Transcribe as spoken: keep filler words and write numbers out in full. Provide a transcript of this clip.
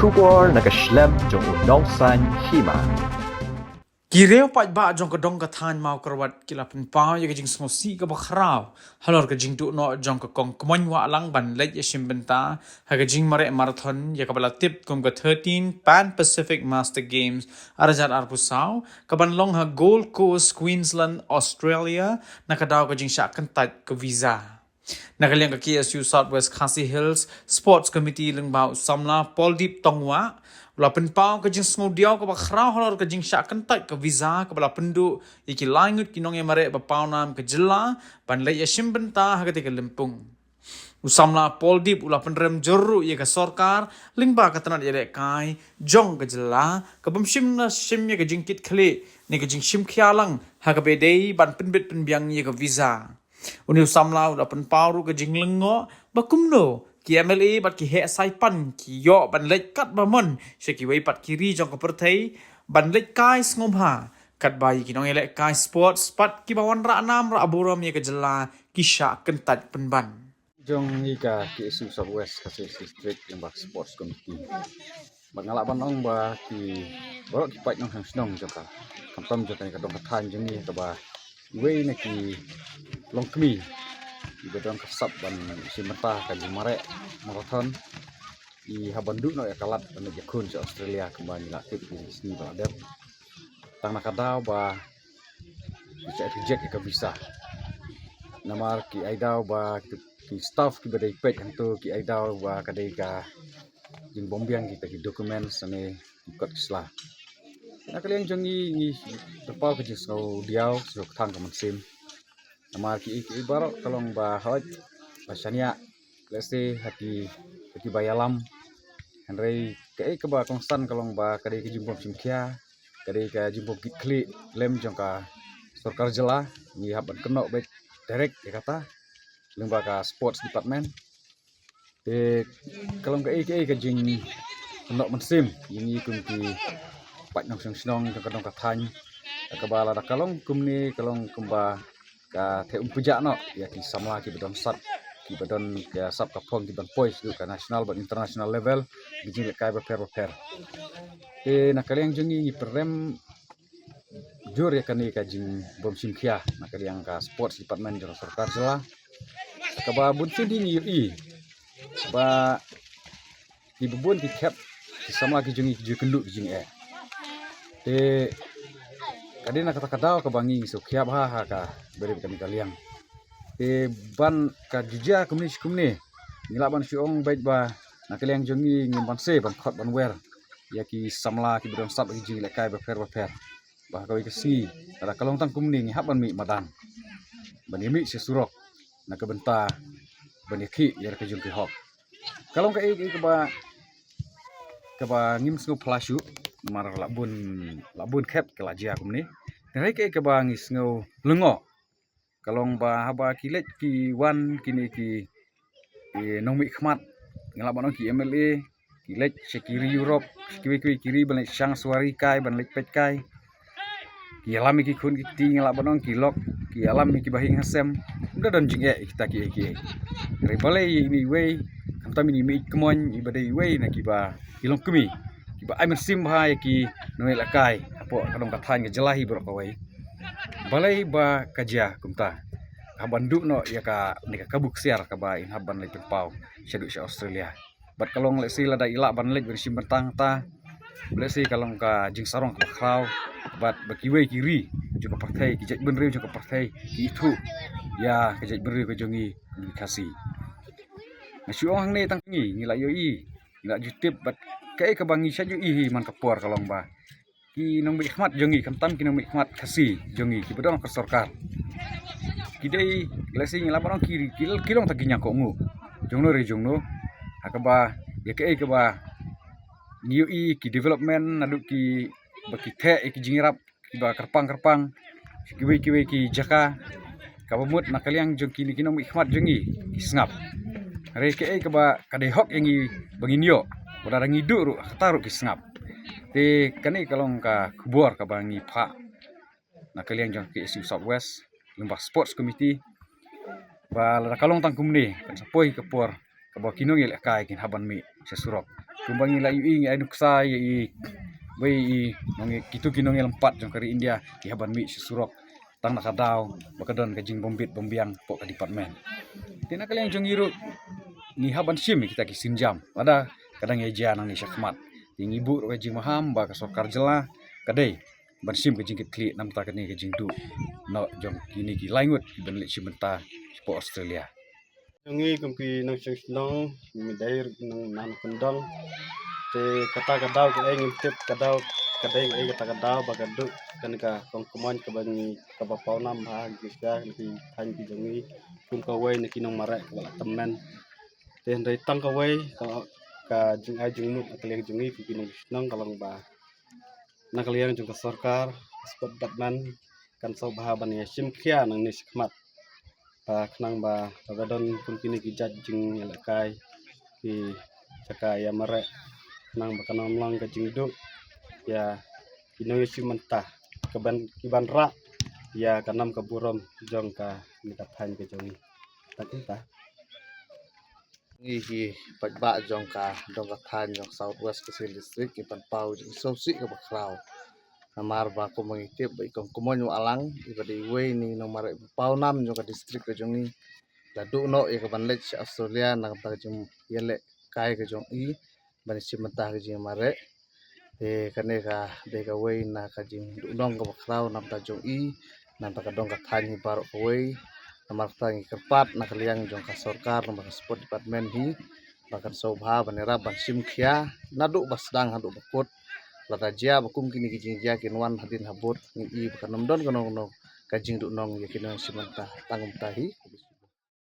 Khubor na ka shlem jong u nongsan hima. Ki riew paidbah jong ka dong ka thaiñ Mawkyrwat ki la pynpaw ïa ka jingsngewsih kaba khraw halor ka jingduh noh jong ka kong Kmoin Wahlang ban leit ïashim bynta ha ka jingmareh marathon ïa kaba la tip kum ka thirteen Pan Pacific Master Games ar hajar arphew saw, kaban long ha Gold Coast, Queensland, Australia, na ka daw ka jingshah kyntait ka visa. Na ka liang ka K S U South West Khasi Hills Sports Committee lyngba u samla Pauldeep Tongwah u la pynpaw ka jingsngewdiaw kaba khraw halor ka jingshah kyntait ka visa kaba la pynduh ïa ki lai ngut ki nongïamareh ba pawnam ka jylla ban leit ïashim bynta ha katei ka lympung. U samla Pauldeep u la pynrem jur ruh ïa ka sorkar lyngba ka tnat ïalehkai jong ka jylla ka bym shym la shim ïa ka jingkitkhlieh ne ka jingshim khia lang ha kaba ïadei ban pynbit pynbiang ïa ka visa. Une u samla u la pynpaw ruh ka jinglyngngoh ba kumno ki M L A bad ki heh saipan ki ïoh ban leit katba mon sha kiwei pat ki ri jong ka pyrthei ban leit kai sngewbha katba ïa ki nongïalehkai sports bad kiba wanrah nam rah burom ïa ka jylla ki shah kyntait pynban. Jong ngi ka K S U South West Khasi Hills District lyngba ka Sports Committee. Ba nga lah ban ong ba ki baroh ki paid nongshong shnong jong ka, khamtam jong kane ka dong ka thaiñ jong ngi kaba iwei na ki longkmie iba don ka sap ban shim bynta ha ka jingmareh marathon, i hap ban duh noh ïa ka lad ban leit ïakhun sha Australia kumba ngi la tip ha ki sngi ba la dep. Tang na ka daw ba ki shah reject ïa ka visa. Namar ki ai daw ba ki, ki staff kiba dei peit hangto ki ai daw ba ka dei ka jingbymbiang kita ki documents ne ki kot ki sla. Na ka liang jong ngi, ngi pynpaw ka jingsngewdiaw, sngewkthang ka mynsiem. Namar kiei kiei baroh ka long ba hooid, ba shaniah, lehse ha ki, ha kiba ïalam. Hynrei kaei kaba kongsan ka long ba ka dei ka jingbym shim khia, ka dei ka jingbym kit khlieh lem jong ka sorkar jylla, ngi hap ban kynnoh beit direct ïa kata lyngba ka sports department. Te ka long kaei kaei ka jingkynnoh mynsiem ïa ngi kum ki paid nongshong shnong jong ka dong ka thaiñ, kaba lada ka long kumne ka long kumba ka theh um pynjah noh ïa ki samla kiba don sap, kiba don ka sap ka phong kiban poi sha ka national bad international level ki jingïalehkai bapher bapher. Te na ka liang jong ngi ngi pynrem jur ïa kane ka jingbym shim khia na ka liang ka sports department jong ka sorkar jylla. Kaba bun sien hi ngi ïohi ba kiba bun ki khep ki samla ki jong ngi ki ju kynduh ki jingeh. Te ka dei na kata ka daw kaba ngi ngi sngewkhia bha ha kaba dei kane ka liang. Te ban ka ju jia kumne shi kumne ngi lah ban shu ong beit ba na ka liang jong ngi ngim banse ban khot ban wer ïa ki samla kiba don sap ïa ki jingïalehkai bapher bapher. Ba ha kawei ka sngi lada ka long tang kumne ngi hap ban mih madan ban ïa mih sha surok na ka bynta ban ïakhih ïa ka jong ki hok. Ka long kaei kaei kaba, kaba ngim sngewphylla shuh namar la bun, la bun khep ka la jia kumne. Hynrei kaei kaba ngi sngew lyngngoh ka long ba haba ki leit ki wan kine ki, ki nongmihkhmat, ngi lah ban ong ki M L A, ki leit sha ki ri Europe, sha kiwei kiwei ki ri ban leit shang suwari kai, ban leit peit kai. Ki ïalam ïa ki khun ki kti, ngi lah ban ong ki lok, ki ïalam ïa kiba hiing hasem. Ym da don jingeh ïa kita kiei kiei. Hynrei balei ïa ine iwei, khamtam ine i Meieit Kmoin, iba dei iwei na kiba, ki longkmie kiba ai mynsiem bha ïa ki nongïalehkai hapoh ka dong ka thaiñ ka jylla hi baroh kawei. Balei ba ka jia kumta? Hap ban duh noh ïa kane ka kabu ksiar kaba in hap ban leit pynpaw shaduh sha Australia. Bad ka long lehse lada i lah ban leit ban shim bynta hangta, lehse ka long ka jingsarong kaba khraw bad ba kiwei ki ri jong ka pyrthei, ki jaitbynriew jong ka pyrthei ki ithuh ïa ka jaitbynriew ka jong ngi, ngi Khasi. Nga shu ong hangne tang ngi, ngi la ïohi, ngi la ju tip bad kaei kaba ngi shait ïohi hi man ka por ka long ba ki nongmihkhmat jong ngi, khamtam ki nongmihkhmat Khasi jong ngi kiba don ka sorkar, ki dei, lehse ngi lah ban ong ki, ki, ki long tang ki ñiangkohnguh jongno re jongno. Ha kaba ïa kaei kaba ngi ïohi ki development naduh kiba ki theh ïa ki jingïarap kiba kyrpang kyrpang sha kiwei kiwei ki jaka, kaba mut na ka liang jong kine ki nongmihkhmat jong ngi ki sngap. Hynrei kaei kaba ka dei hok ïa ngi ba ngin ïoh, ba lada ngi duh ruh kata ruh ki sngap. Te kane ka long ka khubor kaba ngi phah na ka liang jong ka K S U South West lyngba Sports Committee, ba lada ka long tang kumne kan sa poi ka por kaba ki nongïalehkai kin hap ban mih sha surok. Kumba ngi la ïohi, ngi ai nuksa ïa i, ba i nong, kito ki nongïalam pat jong ka ri India ki hap ban mih sha surok tang na ka daw ba ka don ka jingbymbit bymbiang hapoh ka department. Te na ka liang jong ngi ruh ngi hap ban shim ïa kita ki sienjam lada ka dang ïa jia nangne shakhmat. Te ngi buh ruh ka jingmaham ba ka sorkar jylla ka dei ban shim ka jingkitkhlieh namar kane ka jingduh noh jong kine ki lai ngut kiban leit shim bynta hapoh Australia. Jong ngi kum ki nongshong shnong, ngi dei ruh ki nong nang kyndong. Te kata ka daw kaei ngim tip, ka daw ka dei kaei kata ka daw ba ka duh kane ka kong kmoin kaba ngi, kaba paw nam bha ha ki sha ki thaiñ ki jong ngi kum kawei na ki nongmareh kaba la tymmen. Te hynrei tang kawei ka, ka jingai jingmut na ka liang jong ngi kum ki nongshong shnong ka long ba na ka liang jong ka sorkar, ka sport department kan sngewbha ban ïa shim khia nangne shakhmat. Ba khnang ba lada don kum kine ki jait jingïalehkai, ki jaka ïa mareh, khnang ba kan ym long ka jingduh ïa ki nongïashim bynta, kaban, kiban rah ïa ka nam ka burom jong kane ka thaiñ ka jong ngi. Tang kumta. Ngi ki paidbah jong ka dong ka thaiñ jong South West Khasi Hills District ngi pynpaw jingsngewsih kaba khraw. Namar ba kumba ngi tip ba i kong kmoin Wahlang iba dei iwei na i nongmareh ba paw nam jong ka district ka jong ngi, la duh noh ïa kaban leit sha Australia na ka bynta ka jingïalehkai ka jong i ban shim bynta ka jingmareh. Te kane ka dei kawei na ka jingduhnong kaba khraw na ka bynta jong i, na ka bynta ka dong ka thaiñ hi baroh kawei. Namar kata ngi kyrpad na ka liang jong ka sorkar, namar ka sport department hi, ba kan sngewbha ban ïarap ban shim khia naduh ba sdang haduh ba kut. Lada jia ba kum kine ki jingjia kin wan hadien habud, ngi i ba kan ym don kano kano ka jingduhnong ïa ki nongshim bynta. Tang kumta hi.